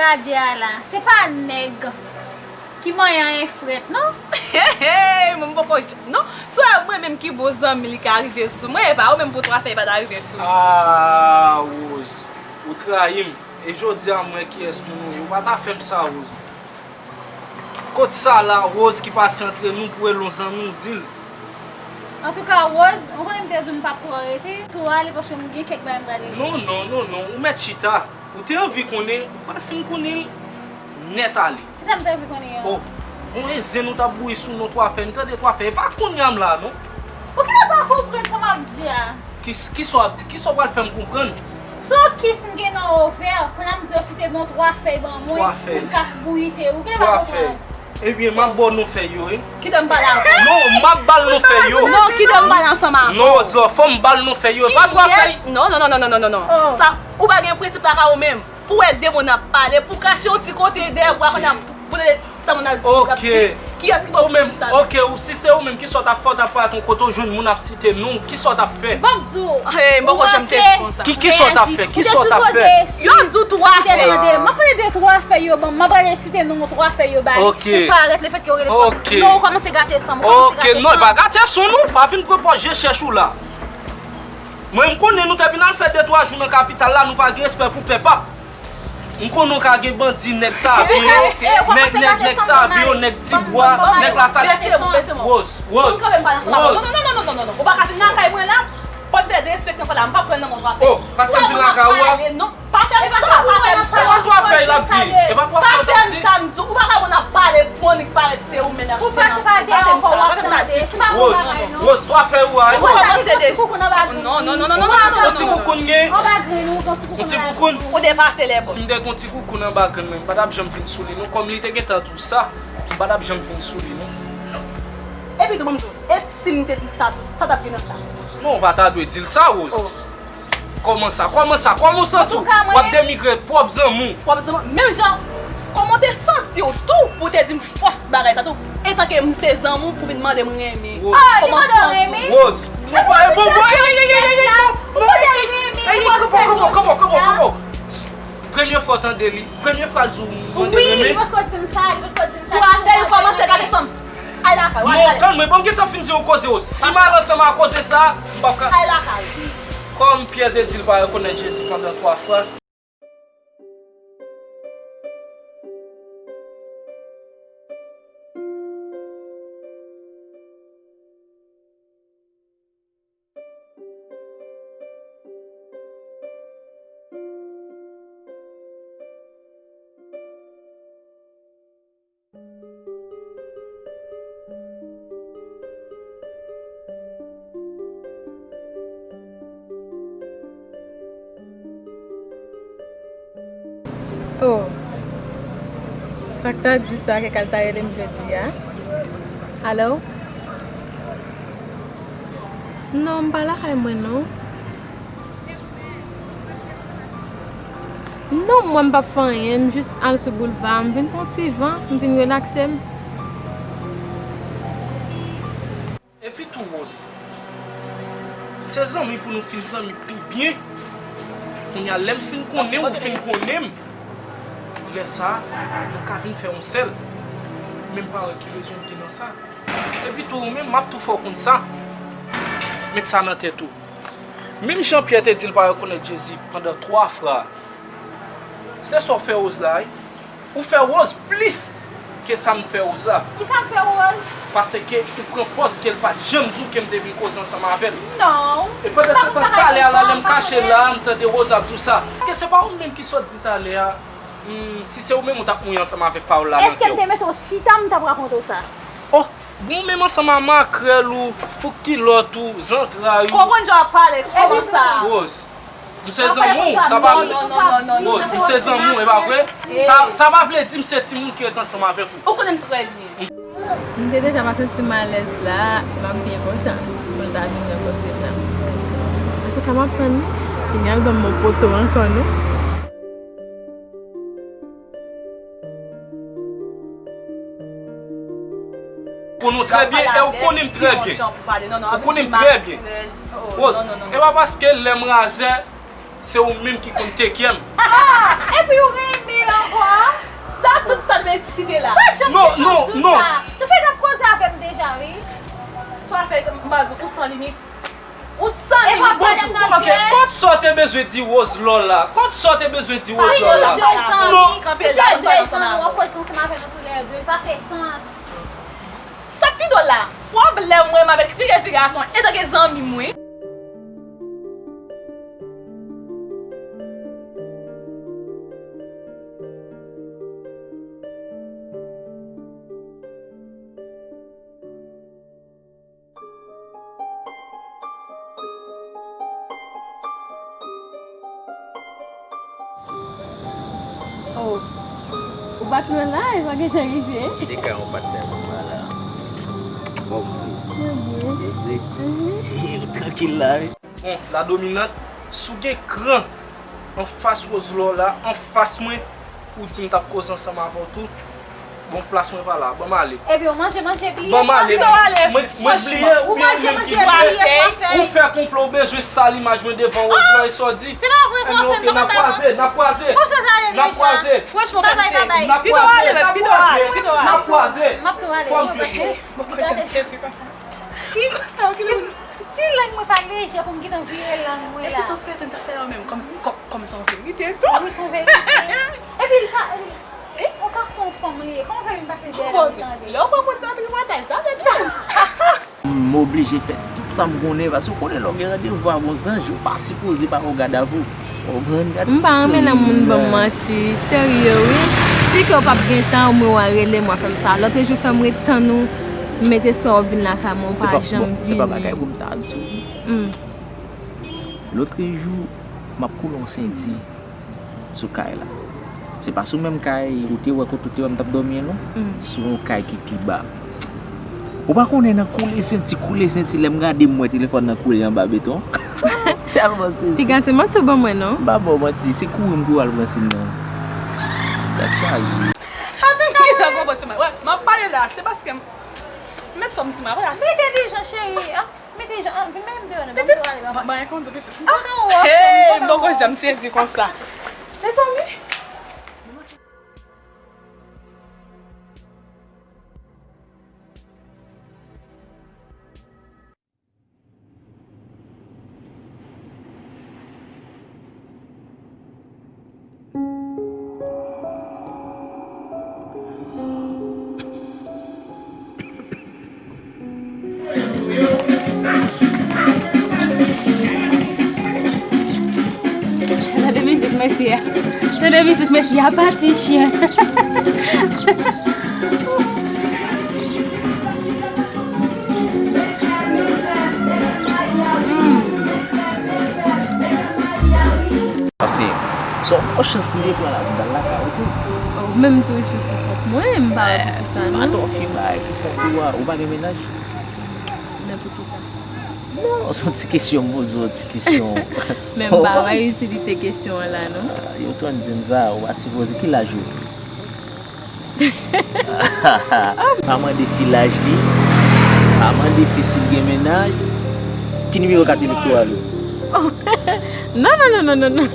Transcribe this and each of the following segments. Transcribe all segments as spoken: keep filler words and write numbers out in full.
Gade a la, se pa nèg ki manyen anyen frèt, non? Hey, hey, mwen m poko j-, non, se mwen menm ki bon zanmi li ka rive sou mwen, e pa ou menm pou twa fèy pa ta rive sou mwen. Ah, Rose, ou trayi m. E jodi a m wè kiyès moun ou ye. Ou pa ta fè m sa, Rose. Kot sa la, Rose, ki pase antre nou pou rele yon zanmi w, di l. Antouka, Rose, ou konnen m te di w m p ap twò rete. Tou ale paske m gen kèk bagay m prale. Non, non, non, non, ou mèt chita. Ou te anvi konnen, ou pral fin konnen l nèt ale. Kisa m te anvi konnen an? Oh, bon, e zen nou t ap bouyi sou non twa fèy, m tande twa fèy. E pa kounye a m la, non. Poukisa w pa konprann sa m ap di a? Ki, kisa w ap di? Kisa w pral fè m konprann? Se yon kis m gen nan ovè, pandan m di yo site non twa fèy ban mwen, twa fèy, pou m ka bouyi te, ou gen pa konprann. Ebyen, m ap ba w non fèy yo, wi. Kite m pale avè w. Non, m ap ba l non fèy yo. Non, kite m pale ansanm avè w. Non, Rose, fò m ba l non fèy yo. E pa twa fèy. Non, non, non. Sa, ou pa gen prensip lakay ou menm. Pou wè de moun ap pale, pou kache yon ti kote dèyè bwa kounye a pou tande sa moun ap di. Kiyès ki ba w prensip sa? Ok, ou, si se ou menm, kisa w t ap fè? W t ap pale yon kote w jwenn moun ap site non w, kisa w t ap fè? Ban m di w. Hey, m poko janm te di konsa. Ki, kisa w t ap fè? Kisa w t ap fè? Yo di w twa fèy. M ap pale de twa fèy yo ban m, m ap pale site non twa fèy yo bay. Ok. Pou parèt lefètke yo rele twa fèy. Non, ou kòmanse gate san m, ou kòmanse gate san m. Ok, non, e pa gate san w non, pa vin pran pòz je chèch ou la. Mwen, m konnen nou te vin al fè de twa jou nan kapital la, nou pa gen respè pou pèp ap. M konnen w ka gen bandi, nèg Savyen yo, nèg, nèg, nèg Savyen yo, nèg Tibwa, nèg Lasalin. Rose, Rose, Rose. Ou pa ka vin lakay mwen la, pou fè derespektan fè la, m p ap pran nan mwen twa fèy. Oh, paske m vin lakay ou a? Pa fè m sa, pa fè m sa. E pa twa fèy l ap di. E pa twa fèy l ap di. Pa fè m sa, m di w, ou pa ka konn ap pale, pwonik parèt se ou menm y ap fè nan. Ou pase pa dèyè ankò, w ap tande. Rose, Rose, twa fèy ou a. Ou kòmanse deja. Non, non, non, non, non, non, non, non. Yon ti koukoun gen. Yon ti koukoun. Ou depase lè bon. Si m te gen yon ti koukoun anba grenn mwen, m pa t ap janm vin sou li non. Kòm li te gentan di w sa, m pa t ap janm vin sou li non. Epi tou, ban m di w, e si m te di sa tou, sa t ap gen nan sa? Non, ou pa ta dwe di l sa, Rose. Kòman sa? Kòman sa? Kòman w santi w? W ap denigre pwòp zanmi w. Pwòp zanmi w. Menm jan, kòman w te santi w tou pou w te di m fòs bagay sa tou? Etanke m se zanmi w pou vin mande m renmen. Rose. Kòman w santi w? Rose. Mwen pa, bon, bon, ey, ey, ey, ey, ey, non, non, ey, ey, ey, ey, kanpe, kanpe, kanpe, kanpe, kanpe. Premye fwa w tande li, premye fwa l di w mande renmen. Wi, li potko di m sa, li potko di m sa. Twa fèy ou kòmanse gate san m. Ay lakay ou, al pale. Non, tann mwen, bon, m gentan fin di yon koze, o. Si m al ansanm a koze sa, m p ap ka. Ay lakay ou. Kòm Pyè te di l pa rekonèt Jezi pandan twa fwa. Oh. Sa k ta di sa, kèk al ta rele m jodi a. Alo? Non, m pa lakay mwen, non. Non, mwen m p ap fè anyen, m jis al sou boulva, m vin pran ti van, m vin relakse m. Epi tou, Rose, se zanmi pou nou fin zanmi pi byen. Kounye a, lè m fin konnen w, ou fin konnen m, lè sa a, nou ka vin fè yon sèl. Men m pa wè ki rezon ki nan sa. Epi tou, ou menm, m ap tou fè w konn sa. Met sa nan tèt ou. Menm jan Pyè te di l pa rekonèt Jezi pandan twa fwa, se sa w fè Rose la, wi. Ou fè Rose plis ke sa m fè Rose la. Kisa m fè Rose? Paske ou pran pòz ke l pa t janm di w ke m te vin koze ansanm avè l. Non. E pandan se tan, talè a la, lè m kache la, m tande Rose ap di w sa. Èske se pa ou menm ki sot di talè a, hmm, si se ou menm, ou t ap mouri ansanm avèk pawòl la nan kè w? Èske m te mete w chita, m t ap rakonte w sa? Oh, bon, menm ansanm a makrèl ou, fouk kilòt ou, zantray ou. Konprann jan w ap pale, kòman sa? Rose, m se zanmi w, sa pa vle. Non, non, non, non, non. Rose, m se zanmi w, e pa vre? Sa, sa pa vle di m se timoun ki ret ansanm avèk ou. Ou konnen m trè byen. M te deja pa santi m alèz la, m ap byen kontan pou l ta vin rankontre m la. Antouka, m ap tann li. Vini al ban m yon poto ankò, non? Konn ou trè byen, e ou konnen m trè byen. Ou konnen m trè byen. Rose, e pa paske lè m razè, se ou menm ki konn tekye m. Ah, epi ou renmen l ankò? Mwen janm te janm di w sa. Nou fèk ap koze avè m deja, wi. Ou pa fè sa, m pa di w, ou san limit. Ou san limit. Bon, ok, kont sa w te bezwen di Rose lò la? Kont sa w te bezwen di Rose lò la? Non. Sa fè de zan nou ap koze ansanm avè nou toulède. Sa fè sans. Sa k pi dwòl la, pwoblèm mwen, m ap eksplike ti gason an antanke zanmi m, wi. Oh, ou pa t nan la, e pa gentan rive? Kite kay yon patnè pou mwen la. Kòm ou. Mwen byen. Poze. Mhm. Trankil la, wi. Bon, la dominant, si w gen kran anfas Rose lò la, anfas mwen, ou di m t ap koze ansanm avè w tou. Bon, plas mwen pa la, ban m ale. Epi w manje, manje, bliye. Ban m ale. Mwen, mwen bliye, ou byen ou menm ki bliye. Ou fè konplo, ou bezwen sal imaj mwen devan Rose lò, e sa w di? Se pa vre, pran fè m, n ap kwaze, n ap kwaze. N ap kwaze. Franchman, babay, babay. N ap kwaze, n ap kwaze, n ap kwaze. M ap tou ale. Fò m jwe. Si, si, si lang mwen pa t lejè pou m gentan vire lang mwen la. E se sa w fè, se m t ap fè la menm, kòm, kòm, kòm se yon verite tou. Wi, se yon verite. Epi l pa, e, yon gason fanm li ye, kòman fè vin pase dèyè l ap tande? Lè w pran pòt nan tripotay, sa fè fè. M oblije fè tout sa m konnen, paske w konnen lè w gen randevou ak yon zanj, ou pa sipoze pa w gadavan. Ou konprann? M pa renmen lè moun ban m manti, serye wi. Si ke w p ap gen tan, omwen w a rele m, w a fè m sa. Lòtrejou fè m ret tann ou, m met espwa w ap vin lakay mwen, ou pa janm vini. Se pa bagay pou m ta di w. Hmm. Lòtrejou, m ap koule yon senti sou kay la. Se pa sou menm kay ou te wè kote ou te wè m t ap dòmi an non. Mm. Sou yon kay ki pi ba. Ou pa konnen nan koule senti, koule senti, lè m gade m wè telefòn nan koule anba beton. Tèlman sezi. Piga se manti ou ban mwen non. M pa ba w manti, se kouri m kouri al pran sim nan. Tèt chaje. Sa te ka wè. M ap pale la, se paske m met fanm sou mwen, wè. Mete dejan, cheri. Ah. Mete jan, ah, vin mete m deyò non, ban m tou ale, papa. Ban yon konzo pitit. Ah, hey, m poko janm sezi konsa. Mezanmi. Tande mizik mesye a. Tande mizik mesye a, pati chen. Paske se yon bon chans li te pran la pou m t al lakay ou tou. Ou menm toujou pou kont mwen, m pa wè poukisa non. M pa twò fye bagay pou kont ou a, ou pa gen mennaj? Men poukisa? Non, se yon ti kesyon m poze w, yon ti kesyon. Men m pa wè itilite kesyon an la non. Ah, yo tou di m sa, ou pa sipoze, ki laj ou? Pa mande fi laj li, pa mande fi si l gen mennaj. Ki nimewo kat elektoral ou? Non, non, non, non, non, non.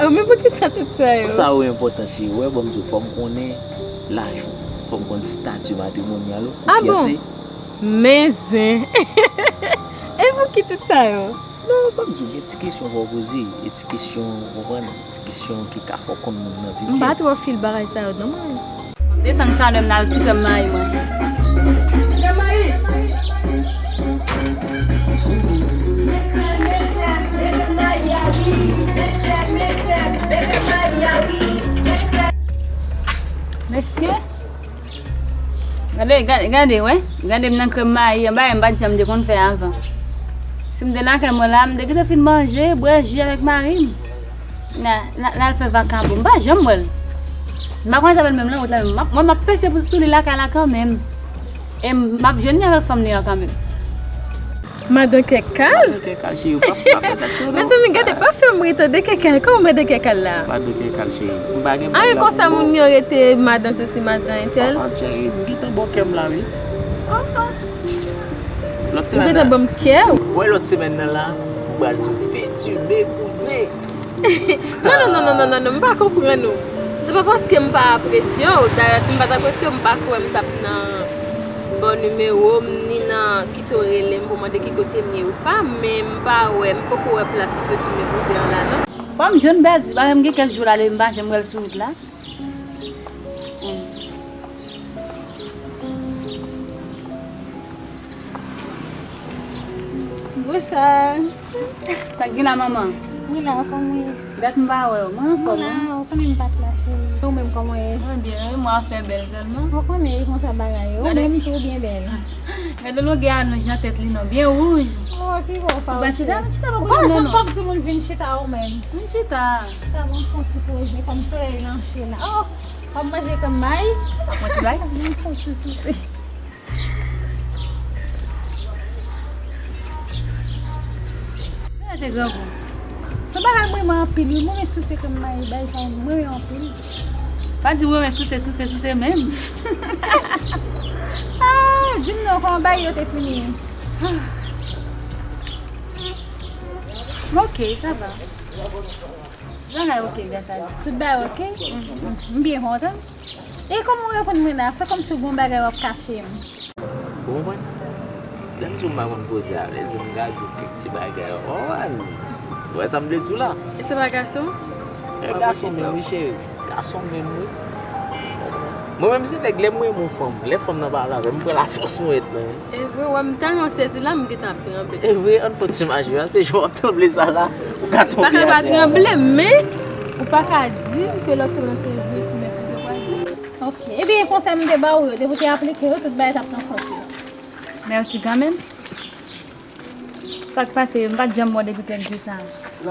Oh, men poukisa tout sa yo? Sa yo enpòtan cheri, wè, ban m di w, fò m konnen laj ou, fò m konn estati matrimonyal ou, ou fyanse. Ah bon? Men zen. E pou ki tout sa yo? Non, ban m di w, gen ti kesyon fò w poze, e ti kesyon, ou konprann, ti kesyon ki ka fè w konn moun nan pi byen. M pa twò fil bagay sa yo non mwen. Desann chanèl m nan, ti krèm mayi mwen. Mesye. Gade, gade, gade, wè. Gade m nan krèm mayi an, bagay m pa t janm te konn fè avan. Si m te lakay mwen la, m te gentan fin manje, bwè ji avèk mari m. N a, n a, n al fè vakabon. M pa janm wè l. M pa konn sa fè l menm nan wout la menm. M ap, mwen, m ap pese pou, sou li lakay la kanmenm. E m ap jwenn li avèk fanm li an kanmenm. Madan Kèkal? Madan Kèkal, cheri, ou pa, pa fè tèt chaud non. Mezanmi, gade, pa fè m ri, tande Kèkal. Kòman madan Kèkal la? Madan Kèkal, cheri. M pa gen blag la pou ou. Konsa moun yo rete madan sosi, madan entèl. Ah, ah, cheri, m gentan bò kè m la, wi. Ah, ah. Lòt semèn nan. Ou gentan ban m kè w? Wè, lòt semèn nan la, m pral di w fiti, mepouze. Non, non, non, m pa konprann ou. Se pa paske m pa apresye w. Dayè, si m pa t apresye w, m pa kwè m t ap nan bò nimewo m, ni nan kite w rele m pou mande ki kote m ye ou pa, men m pa wè, m poko wè plas ou soti m epouze an la, non. Fò m jwenn Bèdi, paske m gen kèk jou la depi m pa janm wè l sou wout la. Hmm. Bonsoir. Sa k gen la, manman? Mwen la, kòman w ye? Dat m pa wè w. Mwen anfòm, wi. Mwen la, ou konnen m pa t la, cheri. Ou menm, kòman w ye? Mwen byen, wi, mwen ap fè bèl sèlman. Ou konnen, e konsa bagay yo. Ou menm tou byen bèl. Gade longè anons jan tèt li non, byen wouj. Oh, ki bon, pa ou chita, chita, pa ou pale non, non. Ou pa di moun vin chita ou menm. Vin chita. Chita, bon, fè yon ti poze, kòm solèy nan chou la. Oh, w ap manje kanmay? Mwen ti bay? Mwen fè yon ti souse. Mwen te grangou. Se bagay mwen renmen anpil, wi. Mwen renmen souse kanmay, bay sa, mwen renmen anpil. Pa di mwen renmen souse, souse, souse menm. Ah, di m non, kòman bagay yo te fini? Ok, sa va. Bagay ok, gras a Dye. Tout bagay ok? Mhm. M byen kontan. E kòman w rekonn mwen la? Fè kòmsi w gen yon bagay w ap kache m. Ou konprann? Lè m di w m pa konn poze a, vle di m ka di w kèk ti bagay. Ou konprann? Ou wè sa m vle di w la? E se pa gason? E gason menm, wi, cheri. Gason menm, wi. Mwen menm, se nèg, lè m renmen yon fanm, lè fanm nan pale avè m, m pran lafòs mwen ret mwen. E vre, wè m tèlman sezi la, m gentan ap tranble. E vre, ann fè ti maji a, se jan w ap tranble sa la, ou ka tonbe atè a. M pa ka pa tranble, men ou pa ka di m ke lòt sèman se vre ti mèt yo pral di. Ok, ebyen, konsèy m te ba w yo, depi w te aplike yo, tout bagay t ap pran sans yo. Mèsi kanmenm. Sa k pase, m pa t janm wè w depi kèk jou sa.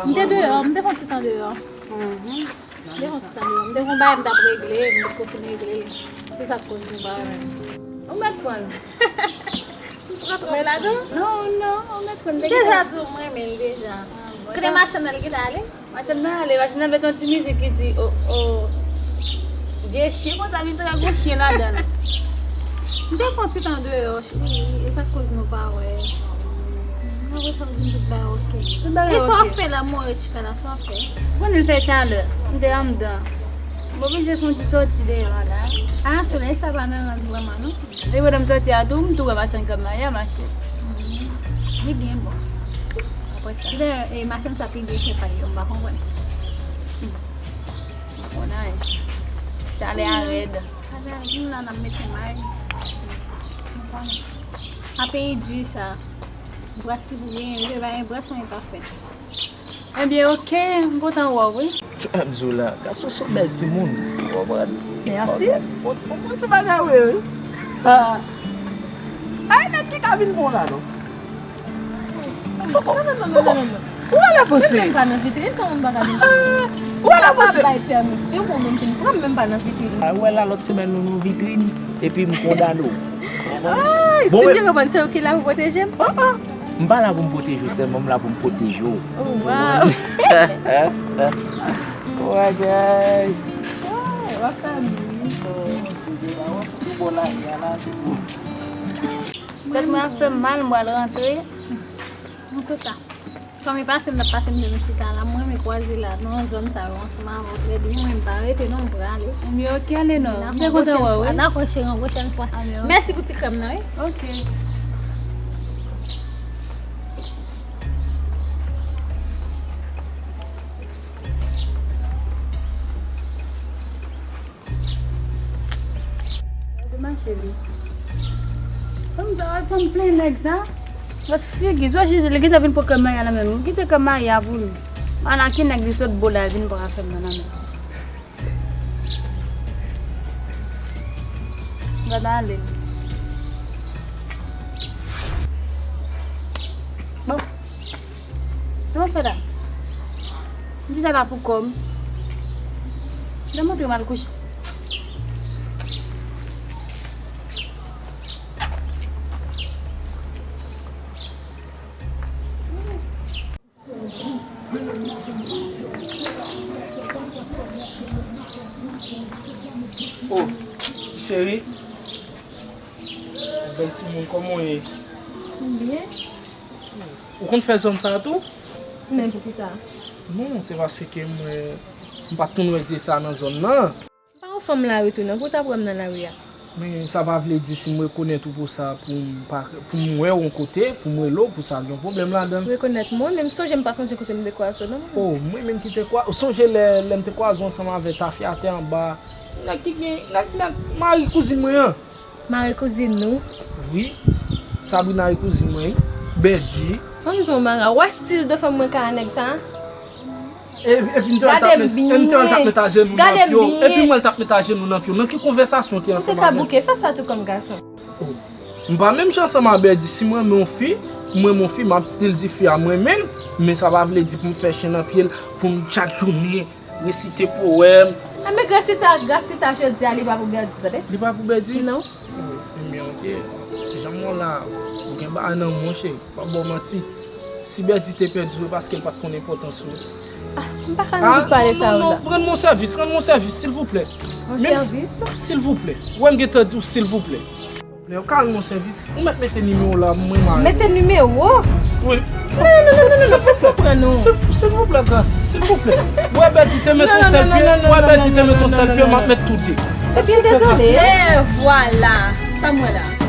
M te deyò, m te fè yon ti tan deyò. Mhm. M te fè yon ti tan deyò. M te gon bagay m t ap regle, m potko fin regle l. Se sa k koz nou pa wè. Ou mèt pran l. M pran twòp. Mwen ladan? Non, non, ou mèt pran l. M deja di w m renmen l deja. Kote machann nan, li gentan ale? Machann nan ale, machann nan met yon ti mizik ki di, o, o, vye chen konsa, li fè yon gwo chen ladan l. M te fè yon ti tan deyò, cheri, e sa k koz nou pa wè. Apre sa, w di m tout bagay ok. Tout bagay ok. E sa w ap fè la, mwen ret chita la, sa w ap fè? Ou konnen l fè chalè, m te anndan. M oblije fè yon ti sòti deyò a la. Ah, solèy sa pa nan rans vrèman, non? Depi lè m sòti a tou, m tou wè machann kanmay a mache. Li byen bon. Apre sa. Dayè, e, machann sa pi byen fè pay yo, m pa konprann. M pa konn anyen. Chalè a rèd. Chalè a, m la n ap mete may. M konnen. A peyi di sa. Bras ki pou genyen, li te pa gen bras, anyen pa fèt. Ebyen, ok, m kontan wè w, wi. M di w la, gason se yon bèl timoun. Ou konprann? Mèsi. Bon, bon, bon ti bagay, wi, wi. Ah. Ay, nèg ki ka vin bon la, non? Non, non, non, non, non, non, non. Ou wè la panse? Mwen menm pa nan vitrin, kòman m pa ka vin pran? Ou wè la panse? Ou pa bay pèmisyon pou moun vin pran m, menm pa nan vitrin. Ah, ou wè la, lòt semèn nou nan vitrin, epi m kondane w. Ay, bon, si m te konprann, se ou ki la pou pwoteje m? Ah, ah. M pa la pou m pwoteje w sèlman, m la pou m pwoteje w. Oh, wow. Bagay. Ay, w ap fè m ri. Tout bon la, y a la, se bon. Tèt mwen ap fè m mal, m pral rantre. Antouka, kòm e pase m t ap pase m te vin chita la, m renmen kwaze la, nan zòn sa yo, ansanm avè w, trè byen, mwen m pa rete non, m prale. Ebyen, ok, ale non. M te kontan wè w, wi. Dakò, cheri, yon pwochèn fwa. Mèsi pou ti krèm nan, wi. Ok. Gade mache li. Fanm sa, fanm plen nèg sa. Lòt figi, sou chita, li gentan vin pran kanmay a nan men m. Kite kanmay a pou li. Ala ki nèg li sot bo la, vin pran afè m nan nan men. Gade ale. Bon. Sa w ap fè la? M chita la pou kò m. Demontre m al kouche. Oh, ti cheri. Bèl timoun, kòman w ye? M byen. Ou konn fè zòn sa a tou? Men poukisa? Non, se paske mwen, M pa t konn wè zye sa nan zòn nan. M pa yon fanm lari tou non pou w ta pran m nan lari a. Men sa pa vle di si m rekonèt ou pou sa pou m pa pou m wè w yon kote pou m rele w pou sa gen yon pwoblèm ladan l. Rekonèt mwen menm sonje m pa sonje kote m te kwaze w non mwen. Oh mwen menm ki te kwa sonje lè lè m te kwaze w ansanm avè tafyatè anba nèg ki gen nèg nèg mari kouzin mwen an. Mari kouzin nou. Wi. Sabrina e kouzin mwen wi. Bèdi. Ban m di w Mara, w wè stil de fanm mwen ka a nèg sa a? Epi m te wè l t ap met, epi m te wè l t ap met ajenou nan pye w. Epi m wè l t ap met ajenou nan pye w. Nan ki konvèsasyon w te ansanm avè l? Ou te ka bouke, fè sa tou kòm gason. Oh. M pa menm jan ansanm a Bèdi. Si m renmen yon fi, m renmen yon fi, m ap stil di fi a m renmen l, men sa pa vle di pou m fè chen nan pye l, pou m chak jounen resite powèm. Enben Grasita, Grasita jodi a li pa pou Bèdi, tande? Li pa pou Bèdi? Non. Ebyen ok, jan m wè w la, ou gen bagay nan men w cheri, m p ap ba w manti. Si Bèdi te pèdi w, e paske l pa t konn enpòtans ou. Ah, m pa ka nan tout pale sa yo la. Non, non, non, rann mwen yon sèvis, rann mwen yon sèvis, silvouplè. Yon sèvis? Silvouplè. Ou wè m gentan di w silvouplè. Silvouplè, ou ka rann mwen yon sèvis? Ou mèt mete nimewo w la pou mwen, Mari. Mete nimewo? Wi. Non, non, non, non, non, non, pa pran non. Silvouplè, Grasis, silvouplè. Ou wè Bèdi te mete yon sèl pye, ou wè Bèdi te mete yon sèl pye, m ap mete tou de. Ebyen, dezole. E vwala, sa m wè la.